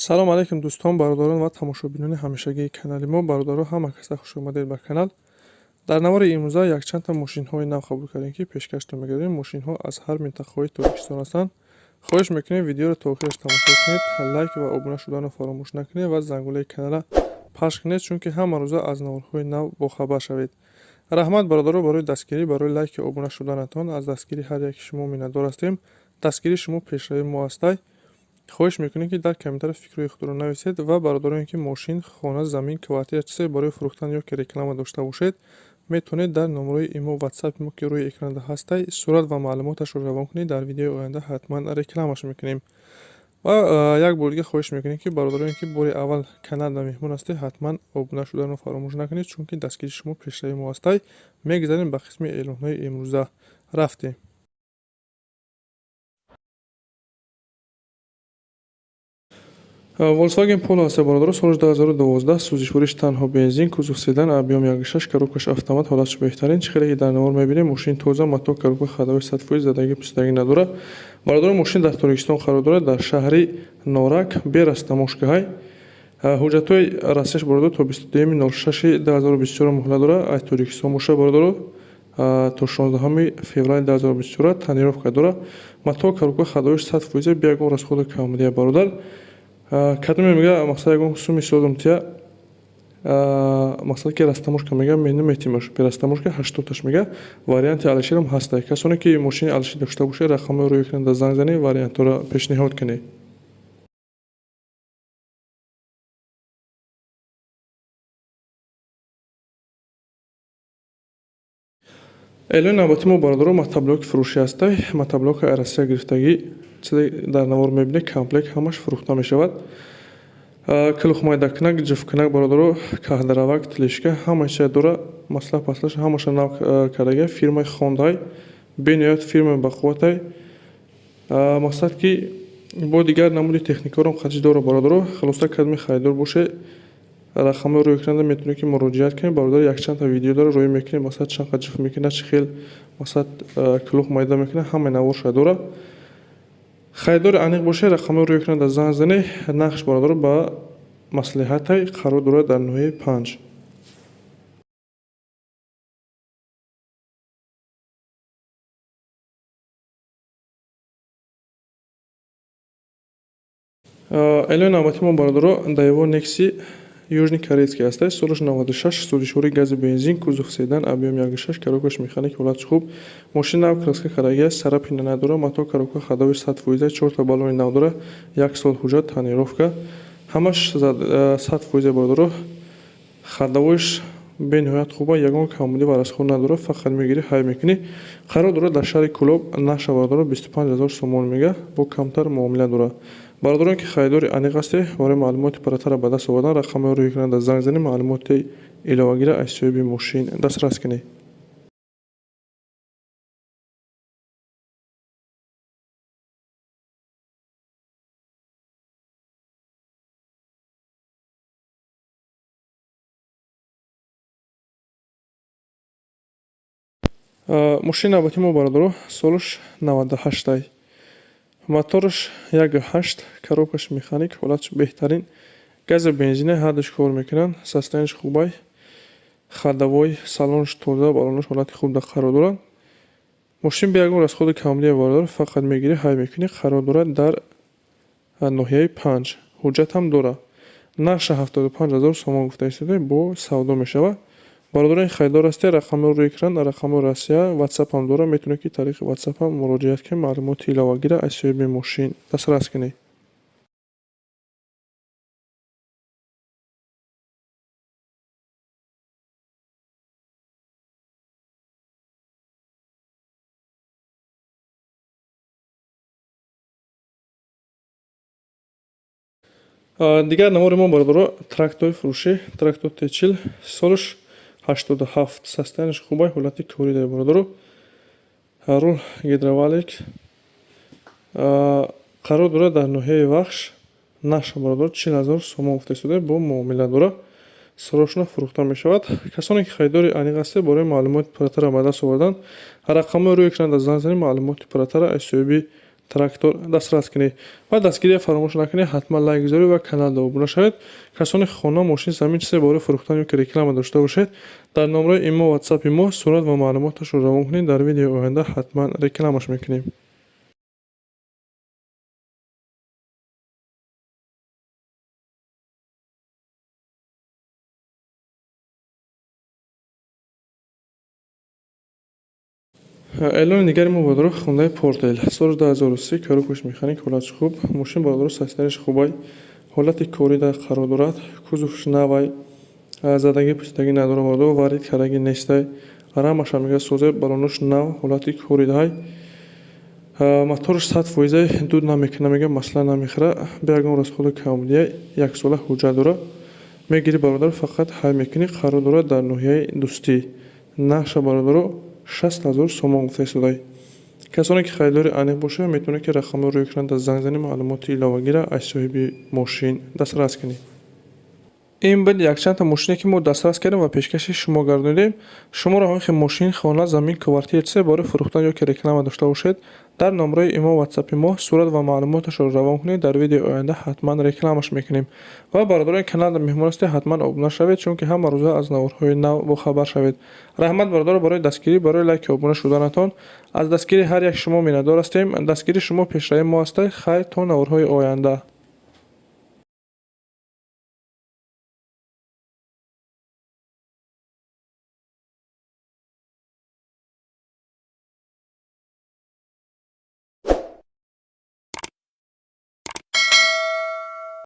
Салом алейкум, дӯстон, бародарон ва тамошобинони ҳамешагии канали мо. Бародаро, ҳама каса хуш омадед ба канал. Дар навори имрӯза якчандта мошинҳои нав қабул кардем, ки пешкаштон мегардем. Мошинҳо аз ҳар минтақаҳои Тоҷикистон ҳастанд. Хоҳиш мекунем, видеоро то охираш тамошо кунед, лайк ва обуна шуданро фаромӯш накунед ва зангулаи каналра пахш кунед, чунки ҳама рӯза аз наворҳои нав бохабар шавед. Раҳмат, бародаро, барои дастгирӣ, барои лайки обуна шуданатон. Аз дастгирии ҳар яки шумо миннатдор ҳастем. Дастгирии шумо пешравии мо ҳастай. Хоҳиш мекунем, ки дар комментария фикрҳои худро нависед ва бародароне, ки мошин, хона, замин, квартира, чизе барои фурӯхтан ё ки реклама дошта бошед, метавонед дар номерои имо, ватсапи мо, ки рӯи экранда ҳастай, сурат ва маълумоташро равон кунед. Дар видеои оянда ҳатман рекламаш мекунем. Ва як бор дига хоҳиш мекунем, ки бародароне, ки бори аввал каналда меҳмон ҳастед, ҳатман обуна шуданро фаромӯш накунед, чунки дастгирии шумо пешравии мо ҳастай. Мегузарем ба қисми эълонҳои имрӯза. Рафтем. Volkswagen Polo ҳаста, бародаро, соли 2012, сӯзишвориш танҳо бензин, кузов седан, объём 1,6, коробкаш автомат, ҳолатш беҳтарин. Чӣ хеле ки дар навор мебинем, мошин тоза, мотор, коробка, ходовой 100%, задагӣ писдагӣ надорад. Бародаро, мошин дар Тоҷикистон қарор дорад, дар шаҳри Норак, без растаможкаҳай. Ҳуҷҷатҳои расияш, бародаро, то 22.06.2024 муҳлат дорад. Аз Тоҷикистон боша, бародаро, то 16 феврали 2024. Тонировка дорад. Мотор, коробка, ходовойш 100%, бе ягон расходу камбудия, бародар. Кадоме мега, мақсад, ягон суми созум тия, мақсад, ки растаможка мега, наметимаш бе растаможка, 80-таш мега. Варианти Алишерам ҳаста. Касоне ки мошини Алишер дошта бошед, рақамҳои рӯи экранда занг занед, вариантҳоро пешниҳод кунед. Эълони навбати мо, бародаро, мотоблоки фурӯшӣ ҳастай. Мотоблоки Россия гирифтагӣ. Чизе дар навор мебинед, комплект ҳамаш фурӯхта мешавад. Килухмайдакунак, ҷифкунак, бародаро, каҳдаравак, тележка, ҳама чиза дора. Масла паслаш ҳамаша нав кардагия. Фирмаи Хондай, бениҳоят фирмаи бақувватай. Мақсад, ки бо дигар намуди техникаҳоро қатиш дора, бародаро. Хулоса, кадоме харидор боше, рақамҳои рӯи экранда метавонед, ки муроҷиат кунед. Бародар, якчандта видео дора, рӯй мекунед, мақсад, чанд қа ҷиф мекунад, чӣ хел, мақсад, килух майда мекунад, ҳамаи наворша дора. Харидори аниқ боше, рақамҳои рӯи экранда занг занед. Нархш, бародаро, ба маслиҳатай. Қарор дорад дар ноҳияи Панҷ. Эълони навбати мо, бародаро, Daewoo Nexi южный корейский ҳастай, солаш 96, сӯзишвории гази бензин, кузов седан, объём 1,6, коробкаш механик, ҳолатш хуб. Мошин нав краска кардагӣ аст, царапина надорад, мотор, коробка, ходовой 100%, чорта баллони нав дорад, як сол ҳуҷҷат, тонировка, ҳамаш 100%, бародаро. Ходовойш бениҳоят хуба, ягон камбудӣ ва расход надорад, фақат мегирӣ, ҳай мекунӣ. Қарор дорад дар шаҳри Кӯлоб. Нархша, бародаро, 25 000 сомон мега, бо камтар муомила дорад. Бародарон, ки харидори аниқ ҳастед, барои маълумоти пурратарро ба даст овардан рақамҳои рӯи экранда занг занед, маълумоти иловагиро аз соҳиби мошин дастрас кунед. Мошини навбати мо, бародаро, солаш 98-ай, мотораш 1,8, коробкаш механик, ҳолатш беҳтарин, гази бензина, ҳардуш кор мекунанд, состояниеш хубай, ходовой, салонаш тоза, баллонаш ҳолати хуб қарор дорад. Мошин бе ягон расходи камбудия, бародар, фақат мегирӣ, ҳай мекунӣ. Қарор дорад дар ноҳияи Панҷ, ҳуҷҷатам дорад. Нархша 75 000 сомон гуфта истода, бо савдо мешавад. Бародарони харидор ҳастед, рақамҳои рӯи экран, рақамҳои Россия, ватсапам дорад, метавонед, ки тариқи ватсапам муроҷиат кунед, маълумоти иловагиро аз соҳиби мошин дастрас кунед. Дигар навори мо, бародаро, трактори фурӯшӣ, трактор Т40, солаш 87, состояниеш хубай, ҳолати корӣ дорад, бародаро. Рул гидравлик. Қарор дорад дар ноҳияи Вахш. Нархша, бародаро, 40 000 сомон гуфта истода, бо муомила дорад. Срочно фурӯхта мешавад. Касоне ки харидори аниқ ҳастед, барои маълумоти пурратарро ба даст овардан рақамҳои рӯи экранда занг занед, маълумоти пурратарро аз соҳиби Трактор дастрас кунед ва дастгирия фаромӯш накунед, ҳатман лайк гузоред ва каналда обуна шавед. Касоне хона, мошин, замин, чизе барои фурӯхтан ё ки реклама дошта бошед, дар номраи имо, ватсапи мо сурат ва маълумоташро равон кунед, дар видеои оянда ҳатман рекламаш мекунем. Эълони дигари мо, бародаро, Хундай Портел соли 2003, коробкаш механик, ҳолатш хуб. Мошин, бародаро, состоянияш хубай, ҳолати корида қарор дорад, кузовш навай, задагӣ пӯсидагӣ надорад, бародаро, варид кардагӣ нестай, рамаша мега созе, балонош нав, ҳолати коридаҳай. Моторш 100%-ай, дуд намекуна, мега масла намехӯра, бе ягон расходу камбудия, яксола ҳуҷҷат дорад. Мегирӣ, бародар, фақат ҳай мекунӣ. Қарор дорад дар ноҳияи Дӯстӣ. Нархша, бародаро, 60 000 сомон гуфта истодай. Касоне ки харидори аниқ бошад, метавонед ки рақамҳои рӯи экран занг занед, маълумоти иловагиро аз соҳиби мошин дастрас кунед. Ин буд якчандта мошине, ки мо дастрас кардем ва пешкаши шумо гардонидем. Шуморо ҳамин хел мошин, хона, замин, квартира, чизе барои фурӯхтан ё ки реклама дошта бошед, дар номраи имо, ватсапи мо сурат ва маълумоташро равон кунед, дар видеои оянда ҳатман рекламаш мекунем. Ва бародарони канал меҳмон ҳастед, ҳатман обуна шавед, чунки ҳама рӯза аз наворҳои нав бохабар шавед. Раҳмат, бародаро, барои дастгирӣ, барои лайки обуна шуданатон. Аз дастгирии ҳар як шумо миннатдор ҳастем. Дастгирии шумо пешравии мо аста. Хайр, то наворҳои оянда.